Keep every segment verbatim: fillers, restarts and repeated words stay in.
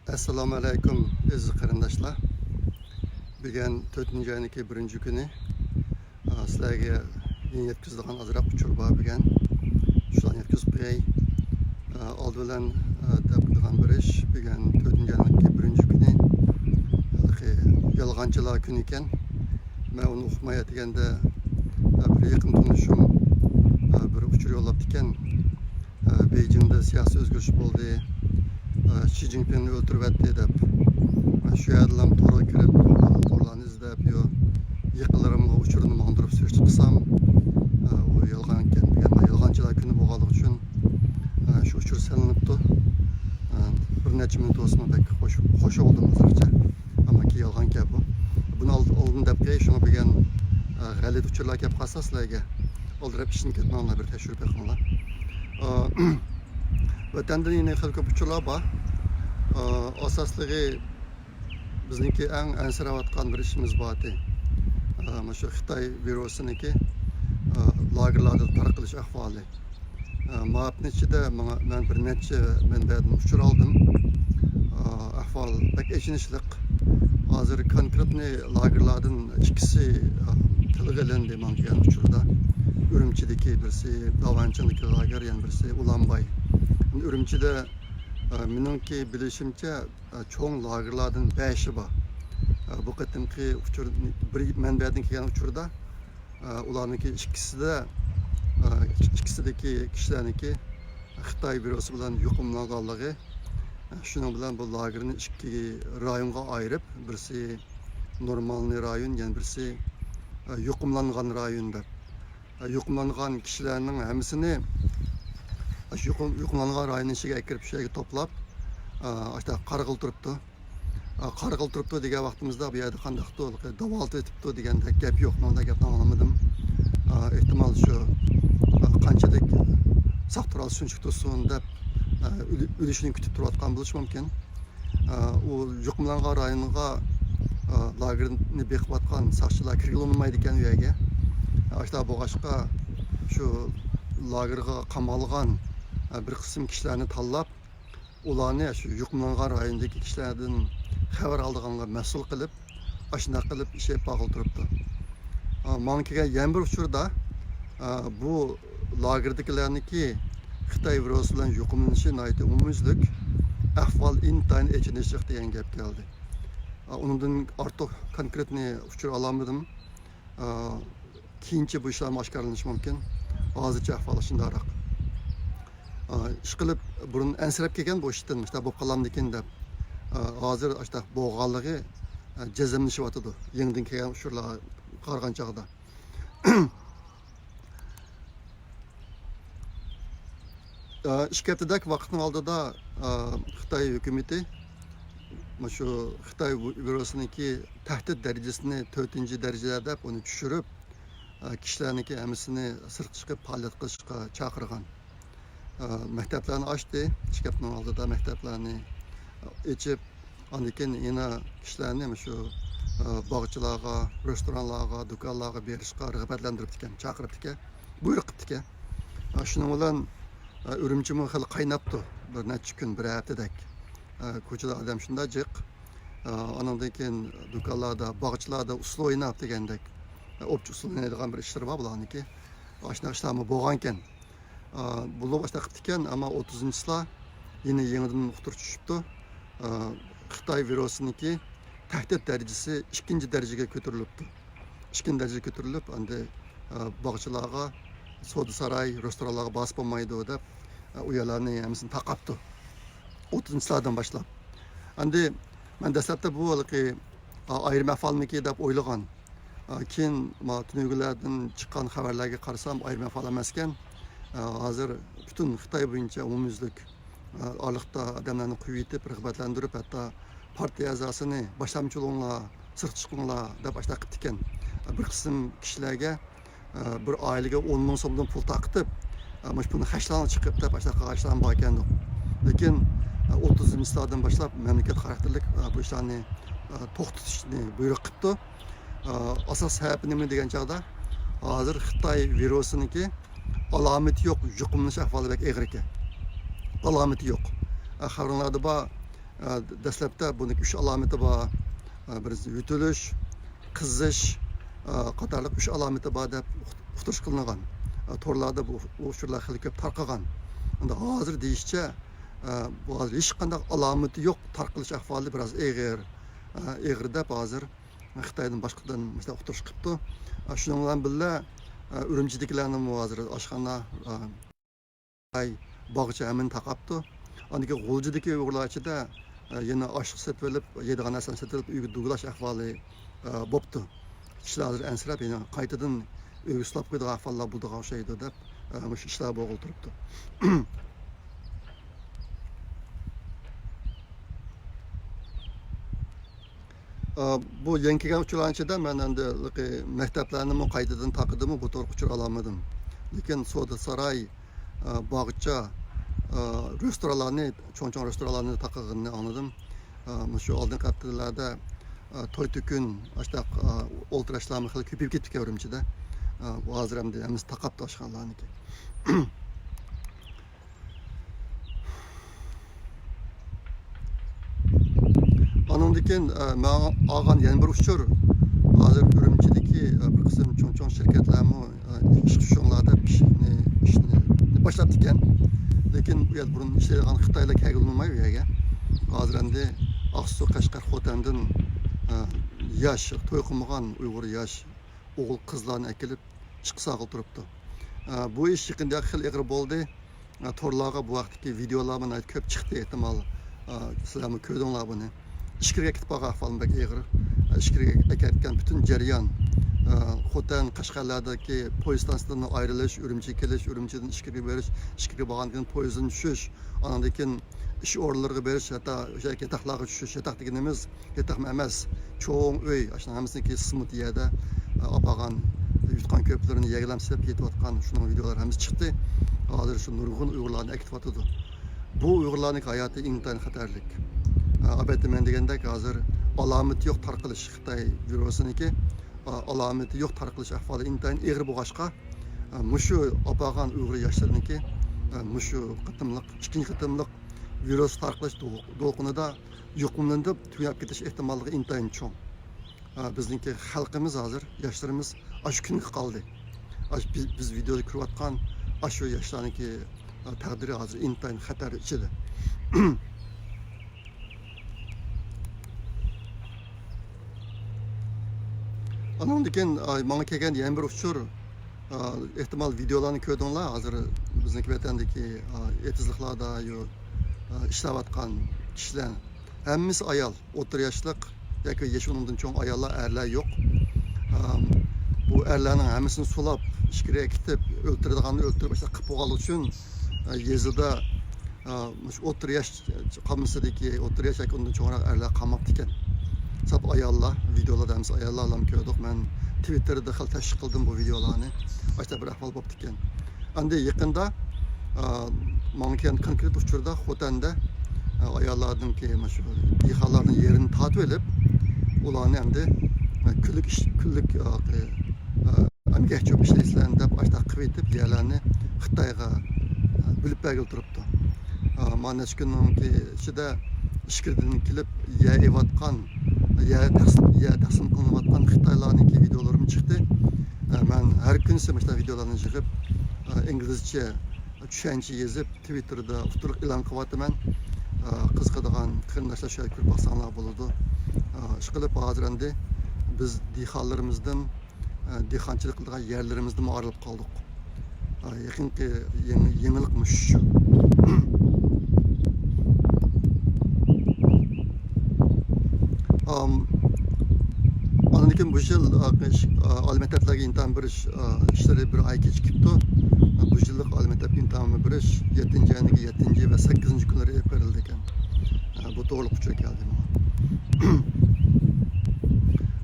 ئەسسالامۇ ئەلەيكۇم، ئەزىز قېرىنداشلار. بۈگۈن تۆتىنچى ئاينىڭكى بىرىنچى كۈنى. ئا، سىلەرگە يەنە يەتكۈزىدىغان ئازراق ئۇچۇر بار بۈگۈن. شۇلارنى يەتكۈزۈپ قوياي. ئا، ئالدى بىلەن، ئا، دەپ قويىدىغان بىر ئىش، بۈگۈن تۆتىنچى ئاينىڭكى بىرىنچى كۈنى. ھېلىقى يالغانچىلار كۈنى ئىكەن. مەن ئۇنى ئۇقماي ئەتىگەندە، ئا، بىر يېقىن تونۇشۇم، ئا، بىر ئۇچۇر يوللاپتىكەن. ئە، بېيجىڭدا سىياسىي ئۆزگىرىش بولدى. ئە، شى جىنپىڭنى ئۆلتۈرۈۋەتتى دەپ. مەن شۇ يەردىلا تورغا كىرىپ، تورلارنى ئىزدەپ، يو-، يېقىنلىرىمغا ئۇچۇرنى ماڭدۇرۇپ سۈرۈشتە قىلسام، ئە، ئۇ يالغان ئىكەن. بۈگۈن يالغانچىلار كۈنى بولغانلىقى ئۈچۈن، ئە، شۇ ئۇچۇر سېلىنىپتۇ. ئە، بىر نەچچە مىنۇت بولسىمۇ بەك خوش، خوش بولدۇم ھازىرچە. ئەمما كېيىن يالغان گەپ بۇ. بۇنى ئالدى، ئالدىن دەپ قوياي، شۇڭا بۈگۈن، ئە، غەلىتە ئۇچۇرلار كەپ قالسا سىلەرگە، ئالدىراپ ئىشىنىپ كەتمەڭلار، بىر تەكشۈرۈپ بېقىڭلار. ئە، ۋەتەندىن يەنە خېلى كۆپ ئۇچۇرلار بار. ئە، ئاساسلىقى بىزنىڭكى ئەڭ ئەنسىرەۋاتقان بىر ئىشىمىز بار ئىدى. ئە، مۇشۇ خىتاي ۋىرۇسىنىڭكى، ئە، لاگېرلاردا تارقىلىش ئەھۋالى. ئە، ماۋۇ ھەپتىنىڭ ئىچىدە ماڭا، مەن بىر نەچچە مەنبەدىن ئۇچۇر ئالدىم. ئە، ئەھۋال بەك ئېچىنىشلىق. ھازىر كونكرېتنى لاگېرلاردىن ئىككىسى، ئە، تىلغا ئېلىندى ماڭا كەلگەن ئۇچۇردا. ئۈرۈمچىدىكى بىرسى، داۋانچىڭدىكى لاگېر، يەنە بىرسى ئۇلانباي. ئۈرۈمچىدە، ئە، مېنىڭكى بىلىشىمچە، ئە، چوڭ لاگېرلاردىن بەشى بار. ئە، بۇ قېتىمقى ئۇچۇر، بىر مەنبەدىن كەلگەن ئۇچۇردا، ئە، ئۇلارنىڭكى ئىككىسىدە، ئە، ئىككىسىدىكى كىشىلەرنىڭكى خىتاي ۋىرۇسى بىلەن يۇقۇملانغانلىقى، ئە، شۇنىڭ بىلەن بۇ لاگېرنى ئىككى رايونغا ئايرىپ، بىرسى نورمالنى رايون، يەنە بىرسى، ئە، يۇقۇملانغان رايون دەپ. ئە، يۇقۇملانغان كىشىلەرنىڭ ھەممىسىنى، ئە، شۇ يۇقۇم-، يۇقۇملانغان رايوننىڭ ئىچىگە ئەكىرىپ، شۇ يەرگە توپلاپ، ئە، ئاشۇنداق قارىغىلى تۇرۇپتۇ. ئا، قارىغىلى تۇرۇپتۇ دېگەن ۋاقتىمىزدا بۇ يەردە قانداقتۇ، داۋالىتىۋېتىپتۇ دېگەندەك گەپ يوق، مۇنداق گەپنى ئاڭلىمىدىم. ئا، ئېھتىمال شۇ، ئا، قانچىلىك ساقچىلار شۇنچىلىك تۇرسۇن دەپ، ئا، ئۆلۈ-، ئۆلۈشىنى كۈتۈپ تۇرۇۋاتقان بولۇشى مۇمكىن. ئا، ئۇ يۇقۇملانغان رايونغا، ئا، لاگېرنى بېقىۋاتقان ساقچىلار كىرگىلى ئۇنىمايدىكەن ئۇ يەرگە. ئاشۇنداق بولغاچقا، شۇ لاگېرغا قامالغان، ئا، بىر قىسىم كىشىلەرنى تاللاپ، ئۇلارنى شۇ يۇقۇملانغان رايوندىكى كىشىلەردىن خەۋەر ئالىدىغانغا مەسئۇل قىلىپ، ئاشۇنداق قىلىپ ئىش ئېلىپ بارغىلى تۇرۇپتۇ. ئا، ماڭا كەلگەن يەنە بىر ئۇچۇردا، ئا، بۇ لاگېردىكىلەرنىڭكى خىتاي ۋىرۇسى بىلەن يۇقۇملىنىشى ناھايىتى ئومۇميۈزلۈك، ئەھۋال ئىنتايىن ئېچىنىشلىق دېگەن گەپ كەلدى. ئا، ئۇنىڭدىن ئارتۇق كونكرېتنى ئۇچۇر ئالالمىدىم. ئا، كېيىنچە بۇ ئىشلارمۇ ئاشكارىلىنىشى مۇمكىن. ھازىرچە ئەھۋال شۇنداقراق. ئا، ئىشقىلىپ، بۇرۇن ئەنسىرەپ كەلگەن بۇ ئىشتىن، مۇشۇنداق بولۇپ قالامدىكىن دەپ. ئا، ھازىر ئاشۇنداق بولغانلىقى، ئا، جەزملىشىۋاتىدۇ، يېڭىدىن كەلگەن ئۇچۇرلارغا قارىغان چاغدا. ئىككى ھەپتىدەك ۋاقىتنىڭ ئالدىدا، خىتاي ھۆكۈمىتى مۇشۇ خىتاي ۋىرۇسىنىڭكى تەھدىت دەرىجىسىنى تۆتىنچى دەرىجە دەپ ئۇنى چۈشۈرۈپ، كىشىلەرنىڭكى ھەممىسىنى سىرتقا چىقىپ پائالىيەت قىلىشقا چاقىرغان. مەكتەپلەرنى ئاچتى، ئىككى ھەپتىنىڭ ئالدىدا مەكتەپلەرنى ئېچىپ، ئاندىن كېيىن يەنە كىشىلەرنى مۇشۇ، ئە، باغچىلارغا، رېستورانلارغا، دۇكانلارغا بېرىشقا رىغبەتلەندۈرۈپتىكەن، چاقىرىپتىكەن، بۇيرۇق قىپتىكەن. ئە، شۇنىڭ بىلەن، ئە، ئۈرۈمچىمۇ خېلى قايناپتۇ، بىر نەچچە كۈن، بىر ھەپتىدەك. ئە، كوچىدا ئادەم شۇنداق جىق. ئە، ئانىڭدىن كېيىن دۇكانلاردا، باغچىلاردا ئۇسسۇل ئويناپ دېگەندەك، ئە، ئوپچە ئۇسسۇل ئوينايدىغان بىر ئىشلىرى بار بۇلارنىڭكى. ئاشۇنداق ئىشلارمۇ بولغانىكەن. ئا، بۇلۇپ ئاشۇنداق قىپتىكەن، ئەمما ئوتتۇزىنچىسىلار يەنە يېڭىدىن ئۇقتۇرۇش چۈشۈپتۇ. ئا، خىتاي ۋىرۇسىنىڭكى تەھدىت دەرىجىسى ئىككىنچى دەرىجىگە كۆتۈرۈلۈپتۇ. ئىككىنچى دەرىجىگە كۆتۈرۈلۈپ، ئەمدى، ئا، باغچىلارغا، سودا ساراي، رېستورانلارغا باسىپ بولمايدۇ دەپ، ئا، ئۇ يەرلەرنى ھەممىسىنى تاقاپتۇ. ئوتتۇزىنچىسىلاردىن باشلاپ. ئەمدى مەن دەسلەپتە بۇ ھېلىقى، ئا، ئايرىم ئەھۋالمىكى دەپ ئويلىغان. ئا، كېيىن ما تۈنۈگۈنلەردىن چىققان خەۋەرلەرگە قارىسام، ئايرىم ئەھۋال ئەمەسكەن. ئا، ھازىر پۈتۈن خىتاي بويىچە ئومۇميۈزلۈك، ئا، ئارىلىقتا ئادەملەرنى قويۇۋېتىپ، رىغبەتلەندۈرۈپ، ھەتتا پارتىيە ئەزاسىنى، باشلامچى بولۇڭلار، سىرتقا چىقىڭلار دەپ ئاشۇنداق قىپتىكەن. بىر قىسىم كىشىلەرگە، ئا، بىر ئائىلىگە ئون مىڭ سومدىن پۇل تارقىتىپ، ئا، مۇشۇ پۇلنى خەجلەڭلار چىقىپ دەپ ئاشۇنداق قىلغان ئىشلارمۇ باركەن. لېكىن، ئا، ئوتتۇزىنچىسىلاردىن باشلاپ مەملىكەت خاراكتېرلىك، ئا، بۇ ئىشلارنى، ئا، توختىتىشنى بۇيرۇق قىپتۇ. ئا، ئاساس سەۋەبى نېمە دېگەن چاغدا، ھازىر خىتاي ۋىرۇسىنىڭكى ئالامىتى يوق يۇقۇملىنىش ئەھۋالى بەك ئېغىر ئىكەن. ئالامىتى يوق. ئا، خەۋىرىڭلاردا بار، ئە، دەسلەپتە بۇنىڭ ئۈچ ئالامىتى بار. ئە، بىرىنچىسى يۆتىلىش، قىزىش، ئە، قاتارلىق ئۈچ ئالامىتى بار دەپ ئۇقتۇرۇش قىلىنغان. ئە، تورلاردا بۇ، بۇ ئۇچۇرلار خېلى كۆپ تارقىغان. ئەمدى ھازىر دېيىشىچە، ئە، بۇ ھازىر ھېچقانداق ئالامىتى يوق، تارقىلىش ئەھۋالى بىراز ئېغىر، ئە، ئېغىر دەپ ھازىر خىتايدىن باشقىدىن مۇشۇنداق ئۇقتۇرۇش قىپتۇ. ئە، شۇنىڭ بىلەن بىللە، ئە، ئۈرۈمچىدىكىلەرنىمۇ ھازىر ئاشخانا، ئە، ئاي، باغچە ھەممىنى تاقاپتۇ. ئاندىن كېيىن غۇلجىدىكى ئۇيغۇرلار ئىچىدە، ئە، يەنە ئاشلىق سېتىۋېلىپ، يەيدىغان نەرسىلەرنى سېتىۋېلىپ، ئۆيگە دۇگىلاش ئەھۋالى، ئە، بوپتۇ. كىشىلەر ھازىر ئەنسىرەپ، يەنە قايتىدىن ئۆيگە سولاپ قويىدىغان ئەھۋاللار بولىدىغان ئوخشايدۇ دەپ، ئە، مۇشۇ ئىشلار بولغىلى تۇرۇپتۇ. ئا، بۇ يېڭى كەلگەن ئۇچۇرلارنىڭ ئىچىدە مەن ئەمدى ھېلىقى مەكتەپلەرنىمۇ قايتىدىن تاقىدىمۇ، بۇ تورغا ئۇچۇر ئالالمىدىم. لېكىن سودا ساراي، ئا، باغچە، ئا، رېستورانلارنى، چوڭ-چوڭ رېستورانلارنى تاقىغىنىنى ئاڭلىدىم. ئا، مۇشۇ ئالدىنقى ھەپتىلەردە، ئا، توي-تۆكۈن، ئاشتاق، ئا، ئولتۇراشلارمۇ خېلى كۆپىيىپ كېتىپتىكەن ئۈرۈمچىدە. ئا، ھازىر ئەمدى ھەممىسى تاقاپتۇ ئاشخانىلارنىڭكى. ئانىڭدىن كېيىن، ئە، ماڭا ئالغان يەنە بىر ئۇچۇر، ھازىر ئۈرۈمچىدىكى، ئە، بىر قىسىم چوڭ-چوڭ شىركەتلەرمۇ، ئە، ئىش قىلىشىڭلار دەپ ئىشنى، ئىشنى باشلاپتىكەن. لېكىن ئۇ يەردە بۇرۇن ئىشلەيدىغان خىتايلار كەلگىلى بولماي ئۇ يەرگە. ھازىر ئەمدى ئاقسۇ، قەشقەر، خوتەندىن، ئە، ياش، توي قىلمىغان ئۇيغۇر ياش ئوغۇل قىزلارنى ئەكېلىپ، ئىشقا سالغىلى تۇرۇپتۇ. ئە، بۇ ئىش يېقىندا خېلى ئېغىر بولدى. ئە، تورلارغا بۇ ھەقتىكى ۋىدېئولارمۇ ناھايىتى كۆپ چىقتى، ئېھتىمال، ئە، سىلەرمۇ كۆردۈڭلار بۇنى. ئىچكىرىگە كېتىپ قالغان ئەھۋالمۇ بەك ئېغىر. ئە، ئىچكىرىگە ئەكەتكەن پۈتۈن جەريان، ئە، خوتەن، قەشقەرلەردىكى پويىز ئىستانسىسىدىن ئايرىلىش، ئۈرۈمچىگە كېلىش، ئۈرۈمچىدىن ئىچكىرىگە بېرىش، ئىچكىرىگە بارغاندىن كېيىن پويىزدىن چۈشۈش، ئانىڭدىن كېيىن ئىش ئورۇنلىرىغا بېرىش، ھەتتا ئۆشە ياتاقلارغا چۈشۈش، ياتاق دېگىنىمىز ياتاقمۇ ئەمەس، چوڭ ئۆي، ئاشۇنىڭ ھەممىسىنىڭكى سېمونت يەردە، ئە، ئاپارغان يۇتقان كۆپلىرىنى يەرگە لەمسىلەپ يېتىۋاتقان شۇنىڭ ۋىدېئولىرى ھەممىسى چىقتى. ھازىر شۇ نۇرغۇن ئۇيغۇرلارنى ئەكېتىۋاتىدۇ. بۇ ئۇيغۇرلارنىڭكى ھاياتى ئىنتايىن خەتەرلىك. ئە، ئەلۋەتتە، مەن دېگەندەك ھازىر ئالامىتى يوق تارقىلىش خىتاي ۋىرۇسىنىڭكى، ئە، ئالامىتى يوق تارقىلىش ئەھۋالى ئىنتايىن ئېغىر بولغاچقا، ئە، مۇشۇ ئاپارغان ئۇيغۇر ياشلىرىنىڭكى، ئە، مۇشۇ قېتىملىق، ئىككىنچى قېتىملىق ۋىرۇس تارقىلىش دول-، دولقۇنىدا يۇقۇملىنىپ تۈگەپ كېتىش ئېھتىماللىقى ئىنتايىن چوڭ. ئە، بىزنىڭكى خەلقىمىز ھازىر، ياشلىرىمىز ئاشۇ كۈنگە قالدى. ئاشۇ بىز، بىز ۋىدېودا كۆرۈۋاتقان ئاشۇ ياشلارنىڭكى، ئە، تەقدىرى ھازىر ئىنتايىن خەتەر ئىچىدە. ئانىڭدىن كېيىن، ئاي، ماڭا كەلگەن يەنە بىر ئۇچۇر، ئا، ئېھتىمال ۋىدېئولارنى كۆردۈڭلار. ھازىر بىزنىڭكى ۋەتەندىكى، ئا، ئېتىزلىقلاردا يو-، ئا، ئىشلەۋاتقان كىشىلەر ھەممىسى ئايال، ئوتتۇرا ياشلىق ياكى يېشى ئۇنىڭدىن چوڭ ئاياللار، ئەرلەر يوق. ئا، بۇ ئەرلەرنىڭ ھەممىسىنى سولاپ، ئىچكىرىگە كېتىپ، ئۆلتۈرىدىغاننى ئۆلتۈرۈپ، ئاشۇنداق قىلىپ بولغانلىقى ئۈچۈن، ئا، يېزىدا ئا، مۇشۇ ئوتتۇرا ياش قامۇسىدىكى، ئوتتۇرا ياش ياكى ئۇندىن چوڭراق ئەرلەر قالماپتىكەن. ساپ ئاياللار، ۋىدېئولاردا ھەممىسى ئاياللارلا كۆردۇق. مەن تىۋىتتېردا خېلى تەشۋىق قىلدىم بۇ ۋىدېئولارنى. ئاشۇنداق بىر ئەھۋال بوپتىكەن. ئەمدى يېقىندا، ئا، ماڭا كەلگەن كونكرېت ئۇچۇردا خوتەندە، ئا، ئاياللاردىنكى مۇشۇ دېھقانلارنىڭ يېرىنى تارتىۋېلىپ، ئۇلارنى ئەمدى، ئا، كۈنلۈك ئىش، كۈنلۈك، ئا، ئا، ئەمگەكچى بولۇپ ئىشلەيسىلەر دەپ ئاشۇنداق قىلىۋېتىپ يەرلەرنى خىتايغا، ئە، بۆلۈپ بەرگىلى تۇرۇپتۇ. ئا، مانا نەچچە كۈننىڭكى ئىچىدە ئىچكىرىدىن كېلىپ يەر ئېلىۋاتقان، يەر تەقسىم، يەر تەقسىم قىلىنىۋاتقان خىتايلارنىڭكى ۋىدېئولىرىمۇ چىقتى. ئە، مەن ھەر كۈنسى مۇشۇنداق ۋىدېئولارنى يىغىپ، ئە، ئىنگلىزچە چۈشەنچە يېزىپ، تىۋىتتېردا ئۇتتۇرلۇق ئېلان قىلىۋاتىمەن. ئە، قىزىقىدىغان قېرىنداشلار شۇ يەرگە كىرىپ باقساڭلار بولىدۇ. ئە، ئىشقىلىپ ھازىر ئەمدى بىز دېھقانلىرىمىزدىن ئە، دېھقانچىلىق قىلىدىغان يەرلىرىمىزدىنمۇ ئايرىلىپ قالدۇق. ئە، يېقىنقى يېڭى-، يېڭىلىق مۇشۇ. ئام، ئاندىن كېيىن بۇ يىل، ئە، ئىش-، ئە، ئالىي مەكتەپلەرگە ئىمتىھان بېرىش، ئە، ئىشلىرى بىر ئاي كېچىكىپتۇ. ئە، بۇ يىللىق ئالىي مەكتەپ ئىمتىھانى بېرىش يەتتىنچى ئاينىڭ يەتتىنچى ۋە سەككىزىنچى كۈنلىرى ئېلىپ بېرىلىدىكەن. ئە، بۇ توغرىلىق ئۇچۇر كەلدى ماڭا.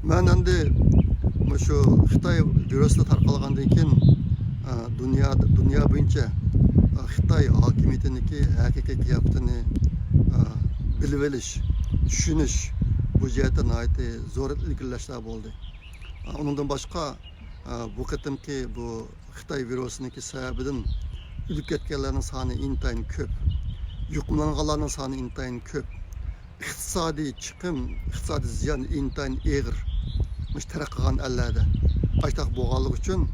مەن ئەمدى مۇشۇ خىتاي ۋىرۇسى تارقالغاندىن كېيىن، ئە، دۇنيا، دۇنيا بويىچە، ئە، خىتاي ھاكىمىيىتىنىڭكى ھەقىقىي قىياپىتىنى، ئە، بىلىۋېلىش، چۈشىنىش، بۇ جەھەتتە ناھايىتى زور ئىلگىرىلەشلەر بولدى. ئە، ئۇنىڭدىن باشقا، ئە، بۇ قېتىمقى بۇ خىتاي ۋىرۇسىنىڭكى سەۋەبىدىن ئۆلۈپ كەتكەنلەرنىڭ سانى ئىنتايىن كۆپ. يۇقۇملانغانلارنىڭ سانى ئىنتايىن كۆپ. ئىقتىسادىي چىقىم، ئىقتىسادىي زىيان ئىنتايىن ئېغىر مۇشۇ تەرەققىي قىلغان ئەللەردە. ئاشتاق بولغانلىقى ئۈچۈن،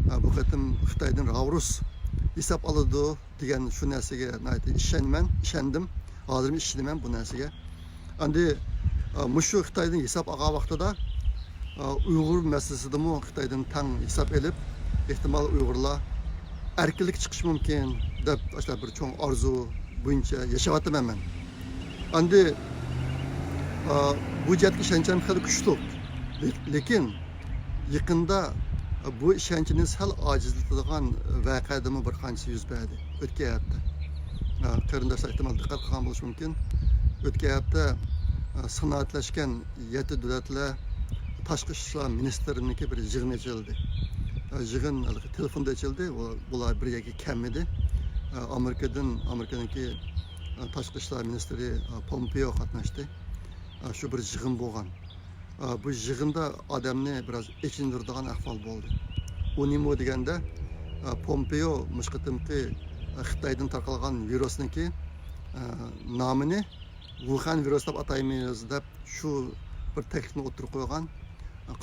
ئە، بۇ قېتىم خىتايدىن راۋۇرۇس ھېساب ئالىدۇ دېگەن شۇ نەرسىگە ناھايىتى ئىشەنىمەن، ئىشەندىم. ھازىرمۇ ئىشىنىمەن بۇ نەرسىگە. ئەمدى، ئە، مۇشۇ خىتايدىن ھېساب ئالغان ۋاقتىدا، ئە، ئۇيغۇر مەسىلىسىدىمۇ خىتايدىن تەڭ ھېساب ئېلىپ، ئېھتىمال ئۇيغۇرلار ئەركىنلىككە چىقىشى مۇمكىن دەپ، ئاشۇنداق بىر چوڭ ئارزۇ بويىچە ياشاۋاتىمەن مەن. ئەمدى، ئا، بۇ جەھەتتىكى ئىشەنچىم خېلى كۈچلۈك. لې-، لېكىن يېقىندا بۇ ئىشەنچنى سەل ئاجىزلىتىدىغان ۋەقەدىمۇ بىر قانچىسى يۈز بەردى ئۆتكەن ھەپتە. ئا، قېرىنداشلار ئېھتىمال دىققەت قىلغان بولۇشى مۇمكىن. ئۆتكەن ھەپتە، ئا، سانائەتلەشكەن يەتتە دۆلەتلەر تاشقى ئىشلار مىنىستىرىنىڭكى بىر يىغىنى ئېچىلدى. ئا، يىغىن ھېلىقى تېلېفوندا ئېچىلدى. ئۇ، بۇلار بىر يەرگە كەلمىدى. ئا، ئامېرىكىدىن، ئامېرىكىنىڭكى، ئا، تاشقى ئىشلار مىنىستىرى، ئا، پومپېئو قاتناشتى. ئا، شۇ بىر يىغىن بولغان. ئا، بۇ يىغىندا ئادەمنى بىراز ئېچىندۇرىدىغان ئەھۋال بولدى. ئۇ نېمە دېگەندە، ئا، پومپېئو مۇشۇ قېتىمقى، ئا، خىتايدىن تارقالغان ۋىرۇسنىڭكى، ئا، نامىنى ۋۇخەن ۋىرۇسى دەپ ئاتايمىز دەپ شۇ بىر تەكلىپنى ئوتتۇرىغا قويغان.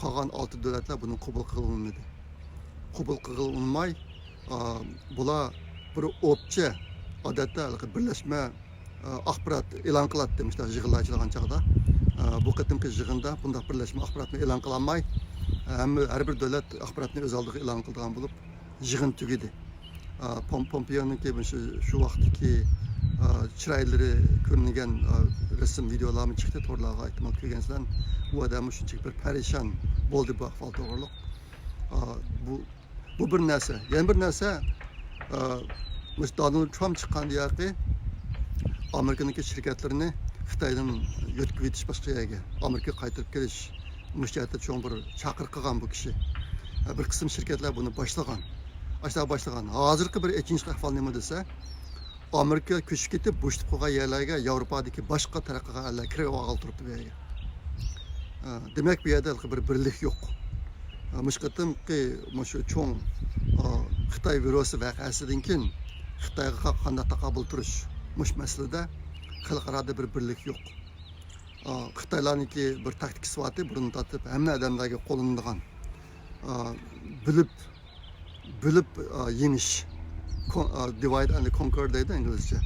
قالغان ئالتە دۆلەتلەر بۇنى قوبۇل قىلغىلى ئۇنىمىدى. قوبۇل قىلغىلى ئۇنىماي، ئا، بۇلار بىر ئوپچە، ئادەتتە ھېلىقى بىرلەشمە، ئا، ئاخبارات ئېلان قىلاتتى مۇشۇنداق يىغىنلار ئېچىلغان چاغدا. ئا، بۇ قېتىمقى يىغىندا بۇنداق بىرلەشمە ئاخباراتنى ئېلان قىلالماي، ھەممە، ھەر بىر دۆلەت ئاخباراتنى ئۆز ئالدىغا ئېلان قىلىدىغان بولۇپ، يىغىن تۈگىدى. ئا، پوم-، پومپېئونىڭكى مۇشۇ، شۇ ۋاقىتتىكى، ئا، چىرايلىرى كۆرۈنگەن، ئا، رەسىم، ۋىدېئولارمۇ چىقتى تورلارغا، ئېھتىمال كۆرگەنسىلەر. ئۇ ئادەممۇ شۇنچىلىك بىر پەرىشان بولدى بۇ ئەھۋال توغرۇلۇق. ئا، بۇ، بۇ بىر نەرسە. يەنە بىر نەرسە، ئا، مۇشۇ دونالد ترامپ چىققاندىن ياقى ئامېرىكىنىڭكى شىركەتلىرىنى خىتايدىن يۆتكىۋېتىش باشقا يەرگە، ئامېرىكىغا قايتۇرۇپ كېلىش، مۇشۇ جەھەتتە چوڭ بىر چاقىرىق قىلغان بۇ كىشى. بىر قىسىم شىركەتلەر بۇنى باشلىغان. ئاشۇنداق باشلىغان. ھازىرقى بىر ئېچىنىشلىق ئەھۋال نېمە دېسە، ئامېرىكا كۆچۈپ كېتىپ، بوشىتىپ قويغان يەرلەرگە ياۋروپادىكى باشقا تەرەققىي قىلغان ئەللەر كىرىپ ئالغىلى تۇرۇپتۇ بۇ يەرگە. ئە، دېمەك، بۇ يەردە ھېلىقى بىر بىرلىك يوق. ئە، مۇشۇ قېتىمقى مۇشۇ چوڭ، ئە، خىتاي ۋىرۇسى ۋەقەسىدىن كېيىن خىتايغا قانداق تاقابىل تۇرۇش، مۇشۇ مەسىلىدە خەلقئارادا بىر بىرلىك يوق. ئا، خىتايلارنىڭكى بىر تاكتىكىسى بارتى، بۇرۇندىن تارتىپ ھەممە ئادەملەرگە قوللىنىدىغان. ئا، بۆلۈپ، بۆلۈپ، ئا، يېڭىش. كون-، ئا، divide and conquer دەيدۇ ئىنگلىزچە.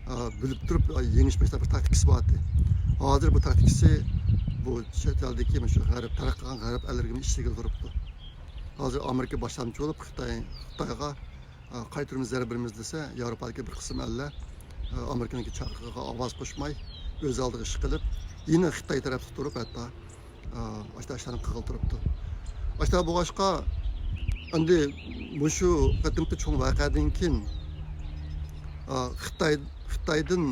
ئا، بۆلۈپ تۇرۇپ، ئا، يېڭىش مۇشۇنداق بىر تاكتىكىسى بارتى. ھازىر بۇ تاكتىكىسى بۇ چەت ئەلدىكى مۇشۇ غەرب، تەرەققىي قىلغان غەرب ئەللىرىگىمۇ ئىشلىگىلى تۇرۇپتۇ. ھازىر ئامېرىكا باشلامچى بولۇپ خىتاي، خىتايغا ئا، قايتۇرما زەربە بېرىمىز دېسە، ياۋروپادىكى بىر قىسىم ئەللەر، ئا، ئامېرىكىنىڭكى چاقىرىقىغا ئاۋاز قوشماي، ئۆز ئالدىغا ئىش قىلىپ، يەنە خىتاي تەرەپلىك تۇرۇپ ھەتتا، ئا، ئاشۇنداق ئىشلارنى قىلغىلى تۇرۇپتۇ. ئاشۇنداق بولغاچقا، ئەمدى مۇشۇ قېتىمقى چوڭ ۋەقەدىن كېيىن، ئا، خىتاي، خىتايدىن،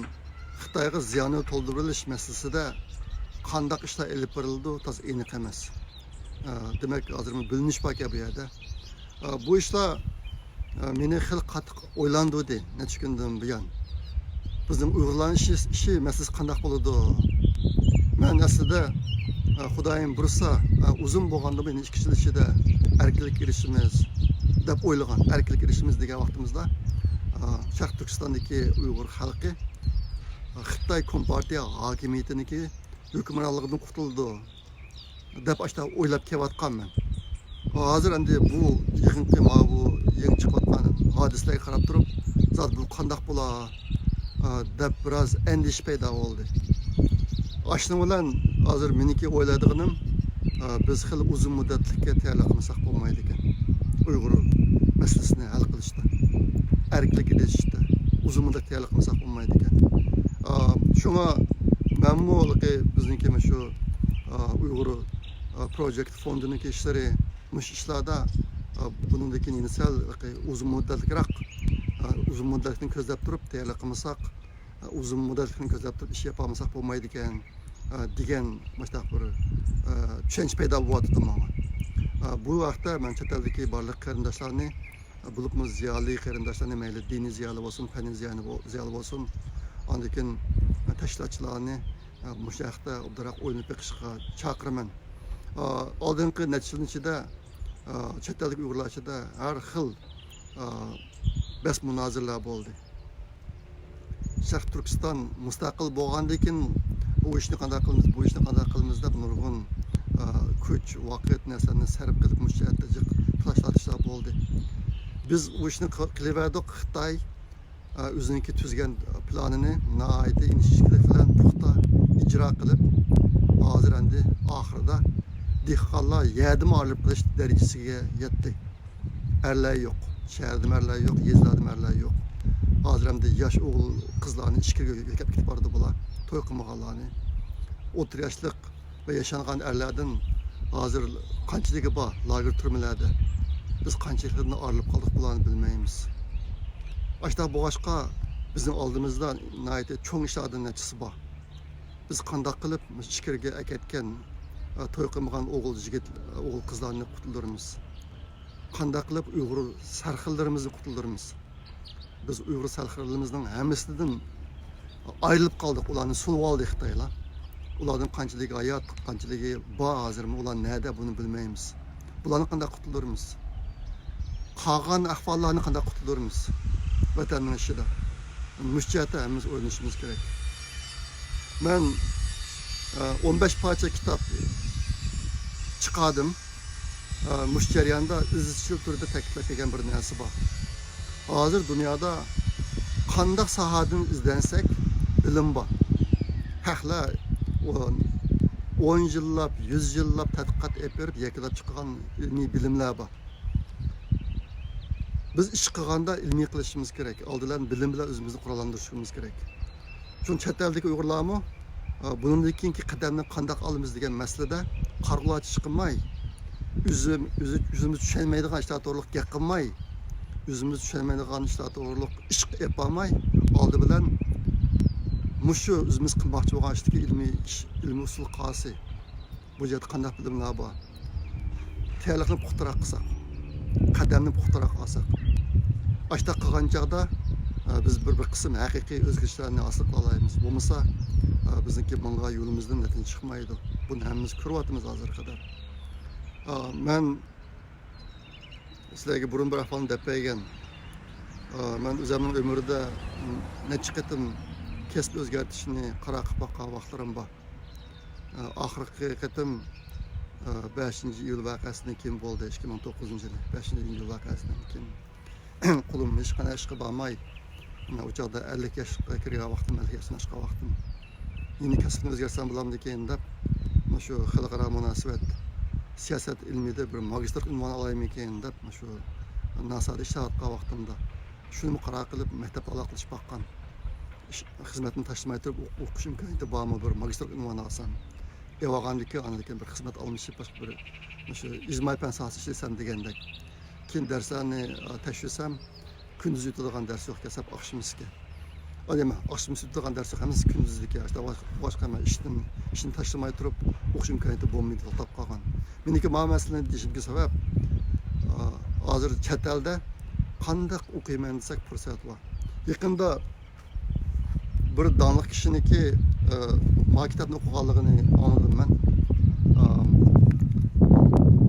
خىتايغا زىياننى تولدۇرۇۋېلىش مەسىلىسىدە قانداق ئىشلار ئېلىپ بېرىلىدۇ، تازا ئېنىق ئەمەس. ئا، دېمەك، ھازىرمۇ بۆلۈنۈش باركەن بۇ يەردە. ئا، بۇ ئىشلار، ئا، مېنى خېلى قاتتىق ئويلاندۇردى نەچچە كۈندىن بۇيان. بىزنىڭ ئۇيغۇرلارنىڭ ئىشى، ئىشى مەسىلىسى قانداق بولىدۇ؟ مەن ئەسلىدە، ئا، خۇدايىم بۇيرۇسا، ئا، ئۇزۇن بولغاندىمۇ يەنە ئىككى يىل ئىچىدە ئەركىنلىككە ئېرىشىمىز دەپ ئويلىغان. ئەركىنلىككە ئېرىشىمىز دېگەن ۋاقتىمىزدا، ئا، شەرقىي تۈركىستاندىكى ئۇيغۇر خەلقى، ئا، خىتاي كومپارتىيە ھاكىمىيىتىنىڭكى ھۆكۈمرانلىقىدىن قۇتۇلىدۇ دەپ ئاشتا ئويلاپ كېلىۋاتقانمەن. ھازىر ئەمدى بۇ يېقىنقى ماۋۇ يېڭى چىقىۋاتقان ھادىسىلەرگە قاراپ تۇرۇپ، زادى بۇ قانداق بولا، ئا، دەپ بىراز ئەندىشە پەيدا بولدى. ئاشۇنىڭ بىلەن ھازىر مېنىڭكى ئويلايدىغىنىم، ئا، بىز خېلى ئۇزۇن مۇددەتلىككە تەييارلىق قىلمىساق بولمايدىكەن. ئۇيغۇر مەسىلىسىنى ھەل قىلىشتا، ئەركىنلىككە ئېرىشىشتە ئۇزۇن مۇددەت تەييارلىق قىلمىساق بولمايدىكەن. ئا، شۇڭا مەنمۇ ھېلىقى بىزنىڭكى مۇشۇ، ئا، ئۇيغۇر، ئا، پروجېكت فوندىنىڭكى ئىشلىرى مۇشۇ ئىشلاردا، ئا، بۇنىڭدىن كېيىن يەنە سەل ھېلىقى ئۇزۇن مۇددەتلىكراق، ئا، ئۇزۇن مۇددەتلىكنى كۆزلەپ تۇرۇپ تەييارلىق قىلمىساق، ئا، ئۇزۇن مۇددەتلىكنى كۆزلەپ تۇرۇپ ئىش ياپالمىساق بولمايدىكەن، ئا، دېگەن مۇشۇنداق بىر، ئا، چۈشەنچە پەيدا بولۇۋاتىدۇ ماڭا. ئا، بۇ ھەقتە مەن چەت ئەلدىكى بارلىق قېرىنداشلارنى، بولۇپمۇ زىيالىي قېرىنداشلارنى، مەيلى دىنىي زىيالىي بولسۇن، پەننىي زىيالىي بول-، زىيالىي بولسۇن، ئاندىن كېيىن تەشكىلاتچىلارنى، ئە، مۇشۇ ھەقتە ئوبدانراق ئويلىنىپ بېقىشقا چاقىرىمەن. ئا، ئالدىنقى نەچچە يىلنىڭ ئىچىدە، ئا، چەت ئەلدىكى ئۇيغۇرلار ئىچىدە ھەر خىل، ئا، بەس مۇنازىرىلەر بولدى. شەرقىي تۈركىستان مۇستەقىل بولغاندىن كېيىن بۇ ئىشنى قانداق قىلىمىز، بۇ ئىشنى قانداق قىلىمىز دەپ نۇرغۇن، ئە، كۈچ، ۋاقىت، نەرسىلەرنى سەرپ قىلىپ، مۇشۇ جەھەتتە جىق تالاشلار بولدى. بىز ئۇ ئىشنى قىل-، قىلىۋەردۇق. خىتاي، ئە، ئۆزىنىڭكى تۈزگەن پىلانىنى ناھايىتى ئىنچىكىلىك بىلەن پۇختا ئىجرا قىلىپ، ھازىر ئەمدى ئاخىرىدا دېھقانلار يەردىمۇ ئايرىلىپ قېلىش دەرىجىسىگە يەتتى. ئەرلەر يوق. شەھەردىمۇ ئەرلەر يوق، يېزىلاردىمۇ ئەرلەر يوق. ھازىر ئەمدى ياش ئوغۇل قىزلارنى ئىچكىرىگە يۆتكەپ كېتىپ بارىدۇ بۇلار. توي قىلمىغانلارنى. ئوتتۇرا ياشلىق ۋە ياشانغان ئەرلەردىن ھازىر قانچىلىكى بار لاگېر تۈرمىلەردە. بىز قانچىلىكىدىن ئايرىلىپ قالدۇق بۇلارنى بىلمەيمىز. ئاشۇنداق بولغاچقا بىزنىڭ ئالدىمىزدا ناھايىتى چوڭ ئىشلاردىن نەچچىسى بار. بىز قانداق قىلىپ مۇشۇ ئىچكىرىگە ئەكەتكەن، ئە، توي قىلمىغان ئوغۇل يىگىت، ئوغۇل قىزلارنى قۇتۇلدۇرىمىز؟ قانداق قىلىپ ئۇيغۇر سەرخىللىرىمىزنى قۇتۇلدۇرىمىز؟ بىز ئۇيغۇر سەرخىللىرىمىزنىڭ ھەممىسىدىن ئايرىلىپ قالدۇق، ئۇلارنى سولىۋالدى خىتايلار. ئۇلاردىن قانچىلىكى ھايات، قانچىلىكى بار ھازىرمۇ، ئۇلار نەدە، بۇنى بىلمەيمىز. بۇلارنى قانداق قۇتۇلدۇرىمىز؟ قالغان ئەھۋاللارنى قانداق قۇتۇلدۇرىمىز؟ ۋەتەننىڭ ئىچىدە. مۇشۇ جەھەتتە ھەممىمىز ئويلىنىشىمىز كېرەك. مەن، ئە، ئون بەش پارچە كىتاب چىقاردىم. ئە، مۇشۇ جەرياندا ئىزچىل تۈردە تەكىتلەپ كەلگەن بىر نەرسە بار. ھازىر دۇنيادا قانداق ساھەدىن ئىزدەنسەك، بىلىم بار. خەقلەر ئون، ئون يىللاپ، يۈز يىللاپ تەتقىقات ئېلىپ بېرىپ يەكۈنلەپ چىققان ئىلمىي بىلىملەر بار. بىز ئىش قىلغاندا ئىلمىي قىلىشىمىز كېرەك. ئالدى بىلەن بىلىم بىلەن ئۆزىمىزنى قوراللاندۇرۇشىمىز كېرەك. شۇڭا چەت ئەلدىكى ئۇيغۇرلارمۇ، ئە، بۇنىڭدىن كېيىنكى قەدەمنى قانداق ئالىمىز دېگەن مەسىلىدە قارىغۇلارچە چىقماي، ئۆزى-، ئۆزى-، ئۆزىمىز چۈشەنمەيدىغان ئىشلار توغرۇلۇق گەپ قىلماي، ئۆزىمىز چۈشەنمەيدىغان ئىشلار توغرۇلۇق ئىش ئېلىپ بارماي، ئالدى بىلەن مۇشۇ ئۆزىمىز قىلماقچى بولغان ئىشتىكى ئىلمىي ئىش، ئىلمىي ئۇسۇل قالسا، بۇ جەھەتتە قانداق بىلىملەر بار؟ تەييارلىقنى پۇختىراق قىلساق، قەدەمنى پۇختىراق ئالساق، ئاشۇنداق قىلغان چاغدا، ئە، بىز بىر، بىر قىسىم ھەقىقىي ئۆزگىرىشلەرنى ھاسىل قىلالايمىز. بولمىسا، ئە، بىزنىڭكى ماڭغان يولىمىزدىن نەتىجە چىقمايدۇ. بۇنى ھەممىمىز كۆرۈۋاتىمىز ھازىرغا قەدەر. ئە، مەن سىلەرگە بۇرۇن بىر ئەھۋالنى دەپ بەرگەن. ئە، مەن ئۆزۈمنىڭ ئۆمرىدە نەچچە قېتىم كەسىپ ئۆزگەرتىشنى قارار قىلىپ باققان ۋاقىتلىرىم بار. ئاخىرقى قېتىم، بەشىنچى ئىيۇل ۋەقەسىدىن كېيىن بولدى، ئىككى مىڭ توققۇزىنچى يىلى، بەشىنچى ئىيۇل ۋەقەسىدىن كېيىن. قولۇم ھېچقانداق ئىشقا بارماي، ئۇ چاغدا ئەللىك ياشقا كىرگەن ۋاقتىم، ئەللىك ياشتىن ئاشقان ۋاقتىم. يەنە كەسىپنى ئۆزگەرتسەم بولامدىكىن دەپ، مۇشۇ خەلقئارا مۇناسىۋەت، سىياسەت ئىلمىيدە بىر ماگىستىرلىق ئۇنۋانى ئالايمىكىن دەپ، مۇشۇ ناسادا ئىشلەۋاتقان ۋاقتىمدا شۇنىمۇ قارار قىلىپ، مەكتەپكە ئالاقىلىشىپ باققان. ئىش، خىزمەتنى تاشلىماي تۇرۇپ ئوق-، ئوقۇش ئىمكانىيىتى بارمۇ، بىر ماگىستىرلىق ئۇنۋانى ئالسام. ئېلىۋالغاندىن كېيىن، ئاندىن كېيىن بىر خىزمەت ئالمىشىپ، باشقا بىر، مۇشۇ ئىجتىمائىي پەن ساھەسىدە ئىشلىسەم دېگەندەك. كېيىن دەرسلەرنى، ئا، تەكشۈرسەم، كۈندۈز ئۆتىدىغان دەرس يوق، دەسلەپ ئاخشىمىسىكەن. ئادەم ئاخشىمىسى ئۆتىدىغان دەرس يوق، ھەممىسى كۈندۈزدىكى. ئاشۇنداق بولغاچقا مەن ئىشتىن، ئىشنى تاشلىماي تۇرۇپ، ئوقۇش ئىمكانىيىتى بولمىدى، توختاپ قالغان. مېنىڭكى ماۋۇ مەسىلىنى دېيىشىمدىكى سەۋەب، ئا، ھازىر چەت ئەلدە قانداق ئوقۇيمەن دېسەك پۇرسەت بار. يېقىندا بىر داڭلىق كىشىنىڭكى، ئە، ما كىتابنى ئوقۇغانلىقىنى ئاڭلىدىم مەن. ئە،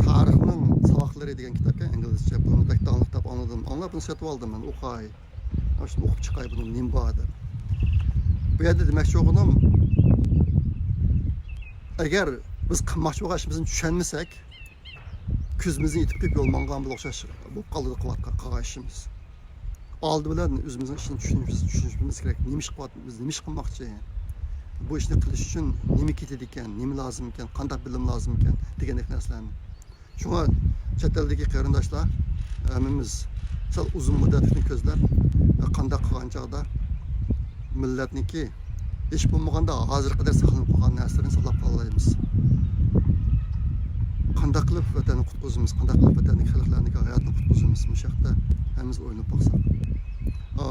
تارىخنىڭ ساۋاقلىرى دېگەن كىتابكەن، ئىنگلىزچە. بۇنى بەك داڭلىق دەپ ئاڭلىدىم. ئاڭلاپ بۇنى سېتىۋالدىم مەن، ئوقاي. شۇنى ئوقۇپ چىقاي، بۇنىڭ نېمە بار دەپ. بۇ يەردە دېمەكچى بولغىنىم، ئەگەر بىز قىلماقچى بولغان ئىشىمىزنى چۈشەنمىسەك، كۆزىمىزنى يېتىپ قېلىپ يول ماڭغان بىلەن ئوخشاش بولۇپ قالىدۇ قىلىۋاتقان، قىلغان ئىشىمىز. ئالدى بىلەن ئۆزىمىزنىڭ ئىشىنى چۈشىنىش، چۈشىنىشىمىز كېرەك. نېمە ئىش قىلىۋاتىمىز، نېمە ئىش قىلماقچى؟ بۇ ئىشنى قىلىش ئۈچۈن نېمە كېتىدىكەن، نېمە لازىم ئىكەن، قانداق بىلىم لازىم ئىكەن دېگەندەك نەرسىلەرنى. شۇڭا چەت ئەلدىكى قېرىنداشلار، ھەممىمىز سەل ئۇزۇن مۇددەتلىكنى كۆزلەپ، قانداق قىلغان چاغدا مىللەتنىڭكى ھېچ بولمىغاندا ھازىرغا قەدەر ساقلىنىپ قالغان نەرسىلىرىنى ساقلاپ قالالايمىز. قانداق قىلىپ ۋەتەننى قۇتقۇزىمىز، قانداق قىلىپ ۋەتەندىكى خەلقلەرنىڭكى ھاياتىنى قۇتقۇزىمىز، مۇشۇ ھەقتە ھەممىمىز ئويلىنىپ باقساق. ئا،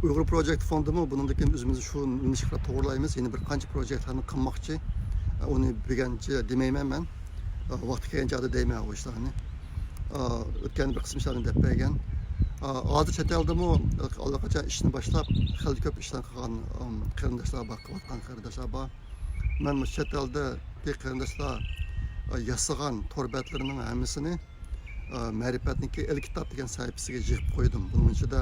ئۇيغۇر پروجېكت فوندىمۇ بۇنىڭدىن كېيىن ئۆزىمىزنى شۇ يۆنىلىشكە قاراپ توغرىلايمىز. يەنە بىر قانچە پروجېكتلارنى قىلماقچى. ئۇنى بۈگۈنچە دېمەيمەن مەن. ۋاقتى كەلگەن چاغدا دەيمەن ئۇ ئىشلارنى. ئۆتكەندە بىر قىسىم ئىشلارنى دەپ بەرگەن. ھازىر چەت ئەلدىمۇ ئاللىقاچان ئىشنى باشلاپ، خېلى كۆپ ئىشلارنى قىلغان قېرىنداشلار بار، قىلىۋاتقان قېرىنداشلار بار. مەن مۇشۇ چەت ئەلدىكى قېرىنداشلار ياسىغان تور بەتلىرىنىڭ ھەممىسىنى، مەرىپەتنىڭكى ئېلكىتاب دېگەن سەھىپىسىگە يىغىپ قويدۇم. بۇنىڭ ئىچىدە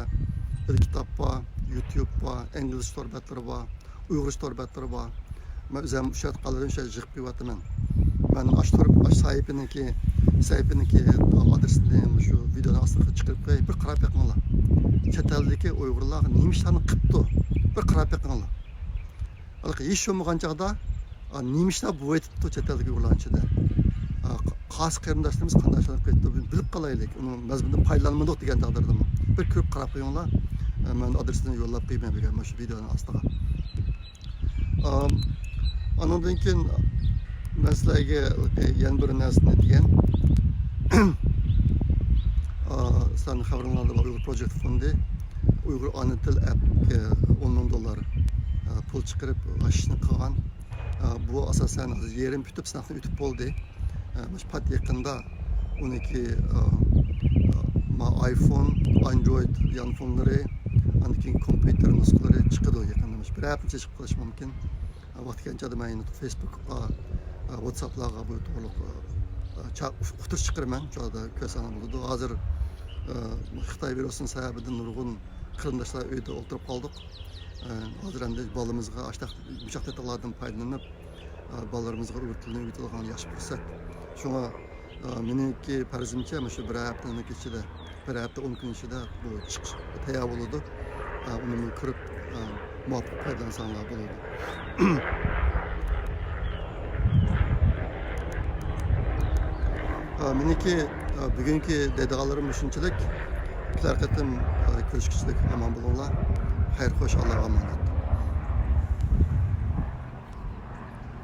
ئېلكىتاب بار، يۇتيۇب بار، ئىنگلىزچە تور بەتلىرى بار. ئۇيغۇرچە تور بەتلىرى بار. مەن ئۆزۈم ئۇششاق قالدىم، شۇ يىغىپ قويۇۋاتىمەن. مەن ئاشتۇرۇپ، ئاش سەھىپىنىڭكى، سەھىپىنىڭكى ئادرېسىنى شۇ ۋىدېونىڭ ئاستىغا چىقىرىپ قوياي، بىر قاراپ بېقىڭلار. چەت ئەلدىكى ئۇيغۇرلار نېمە ئىشلارنى قىپتۇ، بىر قاراپ بېقىڭلار. ھېلىقى ھېچ بولمىغان چاغدا، ئا، نېمە ئىشلار بولۇۋېتىپتۇ چەت ئەلدىكى ئۇيغۇرلارنىڭ ئىچىدە. ئا، قا-، قاس قېرىنداشلىرىمىز قانداق ئىشلار قىلىپتۇ، بىلىپ قالايلى. ئۇنىڭ مەزمۇنىدىن پايدىلانمىدۇق دېگەن تەقدىردىمۇ. بىر كۆرۈپ قاراپ قويۇڭلار. ئە، مەن ئادرېسىنى يوللاپ قويىمەن بۈگۈن مانا شۇ ۋىدېئونىڭ ئاستىغا. ئا، ئانىڭدىن كېيىن مەن سىلەرگە يەنە بىر نەرسىنى دېگەن. ئا، سىلەرنىڭ خەۋىرىڭلاردا بار ئۇيغۇر پروجېكت فوندى ئۇيغۇر ئانا تىل ئەپكە ئون مىڭ دوللار، ئا، پۇل چىقىرىپ ئاشىشنى قىلغان. ئا، بۇ ئاساسەن ھازىر يېرىم پۈتۈپ، سىناقتىن ئۆتۈپ بولدى. ئا، مۇشۇ پات يېقىندا ئۇنىڭكى، ئا، ئا، ما ئايفون، ئاندرويد يانفونلىرى، ئاندىن كېيىن كومپيۇتېر نۇسخىلىرى چىقىدۇ يېقىندا. مۇشۇ بىر ھەپتە ئىچىدە چىقىپ قېلىشى مۇمكىن. ۋاقتى كەلگەن چاغدا مەن يەنە فېيسبۇكقا، ۋاتساپلارغا بۇ توغرۇلۇق، چا-، ئۇقتۇرۇش چىقىرىمەن. شۇ يەردە كۆرسەڭلار بولىدۇ. ھازىر، خىتاي ۋىرۇسىنىڭ سەۋەبىدىن نۇرغۇن قېرىنداشلار ئۆيدە ئولتۇرۇپ قالدۇق. ھازىر ئەمدى بالىمىزغا ئاشتاق يۇمشاق دېتاللاردىن پايدىلىنىپ، بالىلىرىمىزغا ئۇيغۇر تىلىنى ئۆگىتىدىغان ياخشى پۇرسەت. شۇڭا، مېنىڭكى پەرىزىمچە، مۇشۇ بىر ھەپتىنىڭ ئىچىدە، بىر ھەپتە ئون كۈن ئىچىدە بۇ چىقىش تەييار بولىدۇ. ئۇنى كۆرۈپ، مۇۋاپىق پايدىلانساڭلار بولىدۇ. مېنىڭكى بۈگۈنكى دەيدىغانلىرىم مۇشۇنچىلىك. كېلەر قېتىم كۆرۈشكۈچىلىك، ئامان بولۇڭلار. خەير خوش، ئاللاغا ئامانەت.